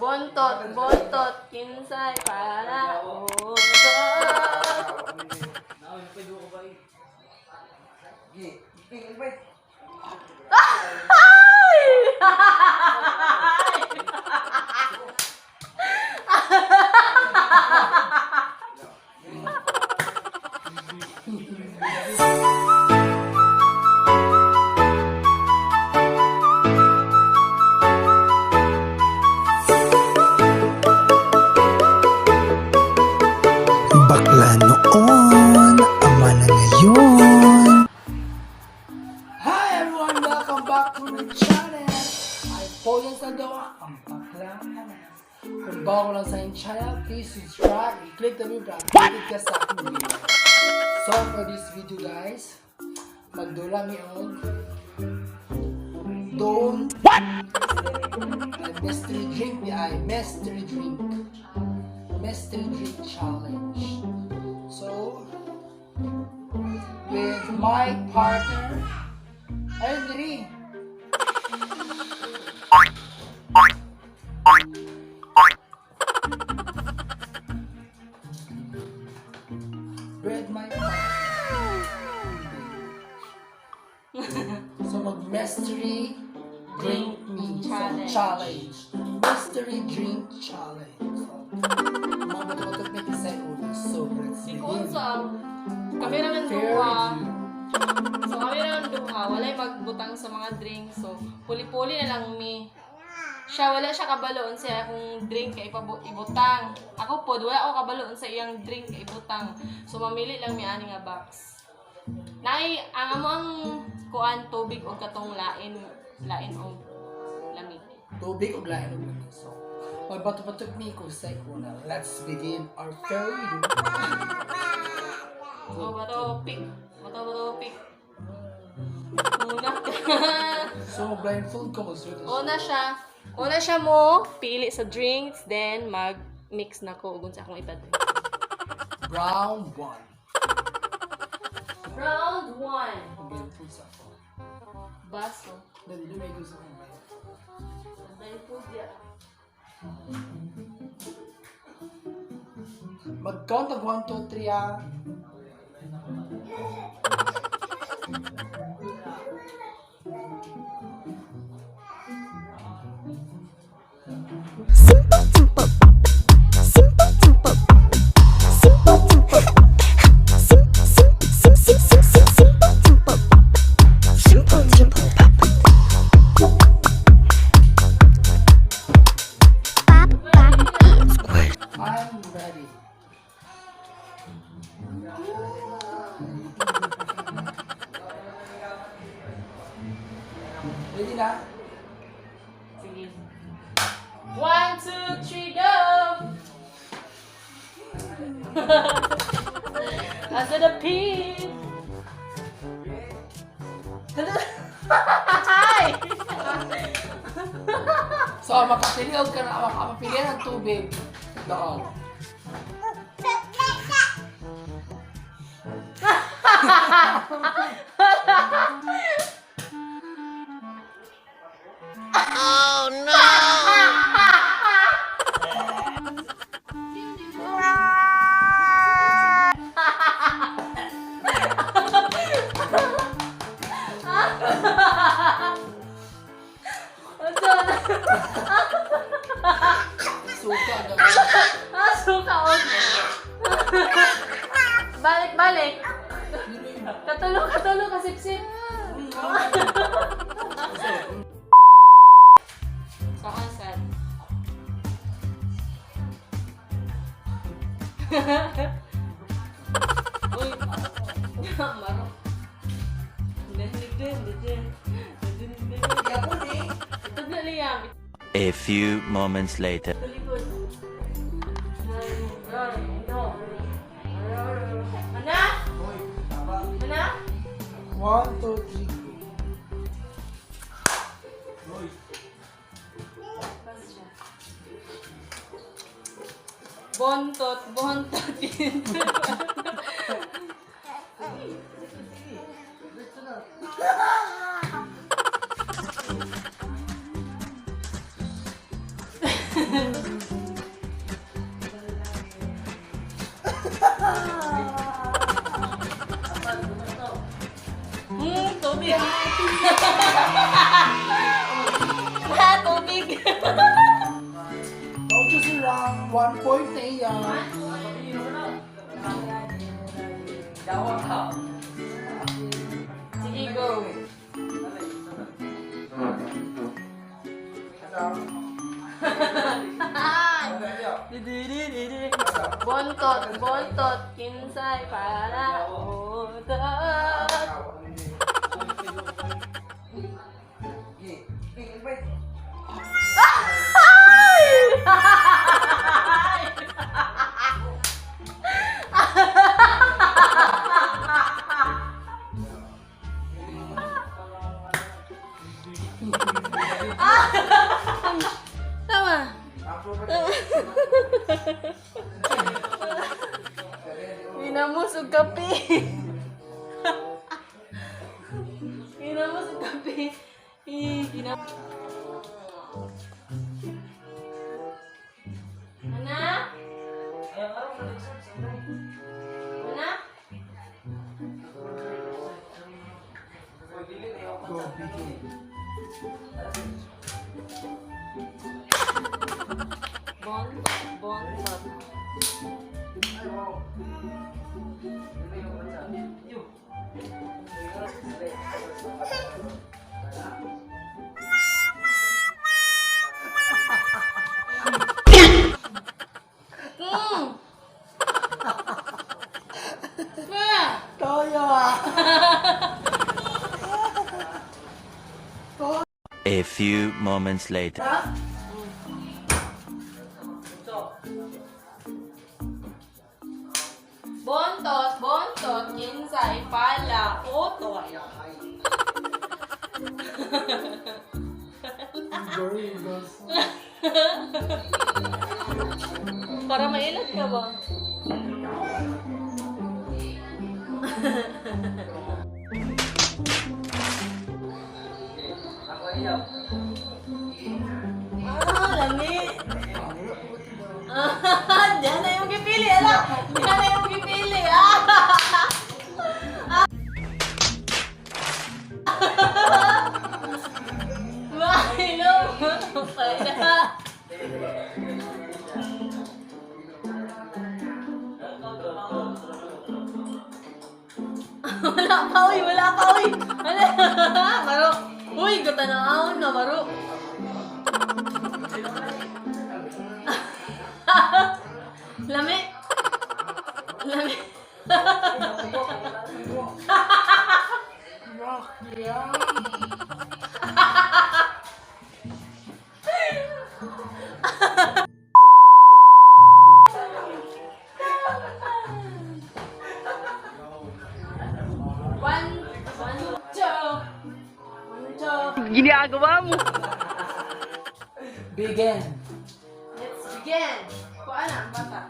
Bontot, bontot, kinsay para utot. Ay! Bakla noon, ama na ngayon. Hi everyone! Welcome back to my channel! I'm Paul Sandoa, ang bakla ka na. Kung bago lang sa aking channel, please subscribe and click the bell para updated ka sa aking video. So for this video guys, magdula mi og Don't What? And mystery drink ni ay mystery drink. Mystery drink challenge. So, with my partner, ayun, diri. With my partner. So mag mystery drink me. So, Challenge. challenge. Mystery drink challenge. So, mabutot may kisay ulo. So, let's Ikaw begin. sa kami naman Fair duha. review. So kami naman duha, walay magbutang sa mga drink. So puli-puli na lang mi. Siya wala siya kabaloon sa akong drink kay ibutang. Ako pod wala ako kabaloon sa iyang drink kay ibutang. So mamili lang mi ani nga box. Nay ang amo ang kuan tubig og katong lain lain og lamig. Tubig og lain og lamig. So, magbato-bato mi ko sa una. Let's begin our fair reading. O bato pick. Bato bato pick. Una ka. So, blindfold ko magsuot. Una siya. Una siya mo, pili sa drinks, then mag-mix na ko ug unsa akong ipadrink. Round 1. Round 1. Blindfold sa ako. Baso. Dali, lumay ko sa akong Blindfold ya. Mag-count og 1, 2, 3 ah. Simple, simple, simple, simple, simple, simple, sim, sim, sim, sim, sim, sim, simple, simple, simple, simple, pop. Pop, pop, square. I'm ready. Ready na? Sige. 1, 2, 3, go! Asa the pin? Hi! So, makapili og ka na, makapili ng tubig. Doon. Suka na. Ah, suka og. Balik, balik. Katulo, katulo, kasipsip. So, asad. Uy, marok. Ito na Liam. A few moments later. Ito likod. Ana? Ana? 1, 2, 3, go. Bontot, bontot. Tubig. Ha, tubig. Ocho sila, 1 point na iya. Sige, go. Bontot, bontot, kinsay para utot. Tama. Ginamos og kape. Ginamos og kape. Eh, Ana? Ana? Go, begin. Bontot, bontot. Pa! Toyo ah! A few moments later. Bontot, bontot, kinsay pala, utot. Very good. Para mailag ka ba? Ah, lami. Ah, diyan na yung gipili, ala. Diyan na yung gipili. Ah. Mainom. Okay na. Wala pa, uy. Wala pa, uy. Wala. Maro. Uy, gatanawon na, maro. Lami. Lami. Rock, yeah. One, one, two. One, two. Ginagawa mo. Begin. Let's begin. Kuha na ang bata.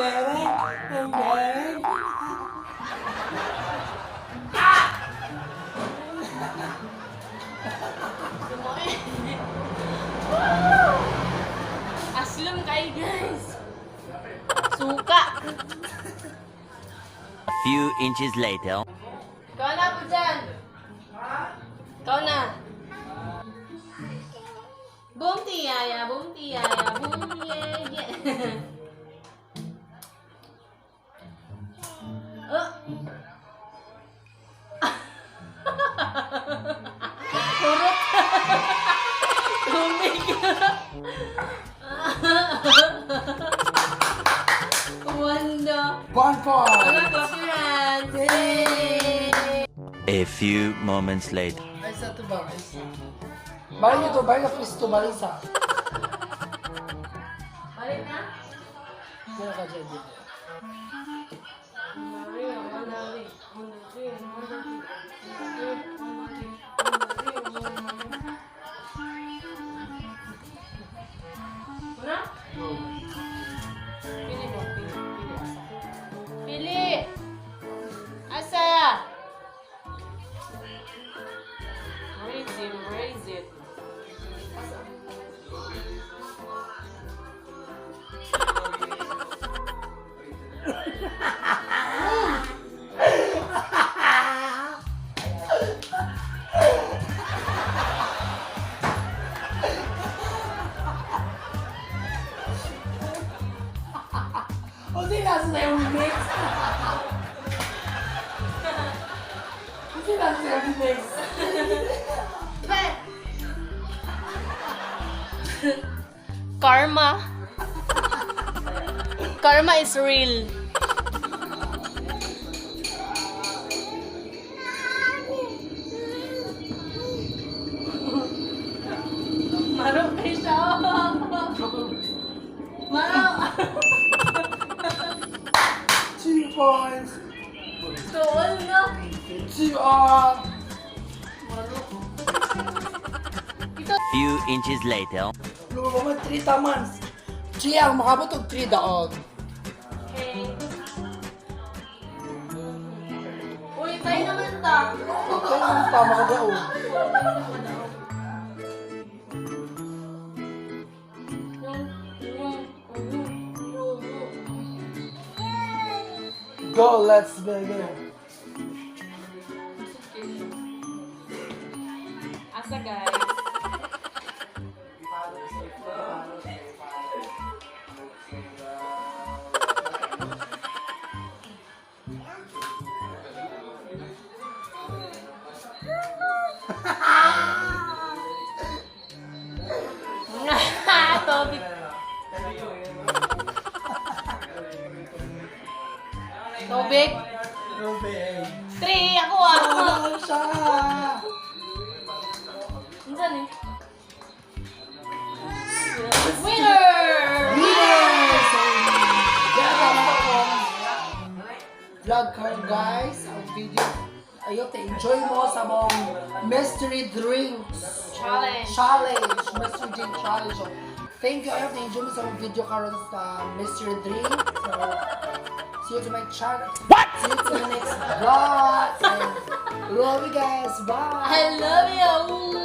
Derek, Derek. Sumuwi. Aslom kayo, guys. Suka. A few inches later. Ikaw na po dyan. Ikaw na. Boom tiyaya, boom tiyaya, boom yeah yeah. Oh. Kurot. Tumig. Wanda. 1 point. Ano, clap your hands. Yay! A few moments later. Ay, sa ito ba? Ay, sa. Balik ito, balik ka pisto, balik sa. Balik na? Sino ka ka dyan dito. Una? Go. Pili mo, pili, pili, asa. Pili! Asa! Where is it? Where is it? Asa? O sino nasa sa'yo mix? O sino nasa sa'yo mix? Karma. Karma is real. Maro kay siya. Maro. 2 points. Tuol na. 2 all. Maro. Ito. Few inches later. Lumabas 3 tamans. Chia, ang makabot og 3 daog. Okay. Uy, tayo naman ta. Kaya ang tama ka daog. Go, let's go. Asa, guys. Topic. Tubig. Ruby. 3 ako ah. Wala siya. Minsan eh. Winner! Winner! So, yan ang akong vlog karon, guys. Ang video. Ayun, enjoy mo sa mong mystery drinks Challenge. Challenge. Mystery drink challenge. So, thank you. I hope na-enjoy mo sa mong video karon sa mystery drink. So, see you to my channel. What? See you to the next vlog. And love you guys. Bye. I love you!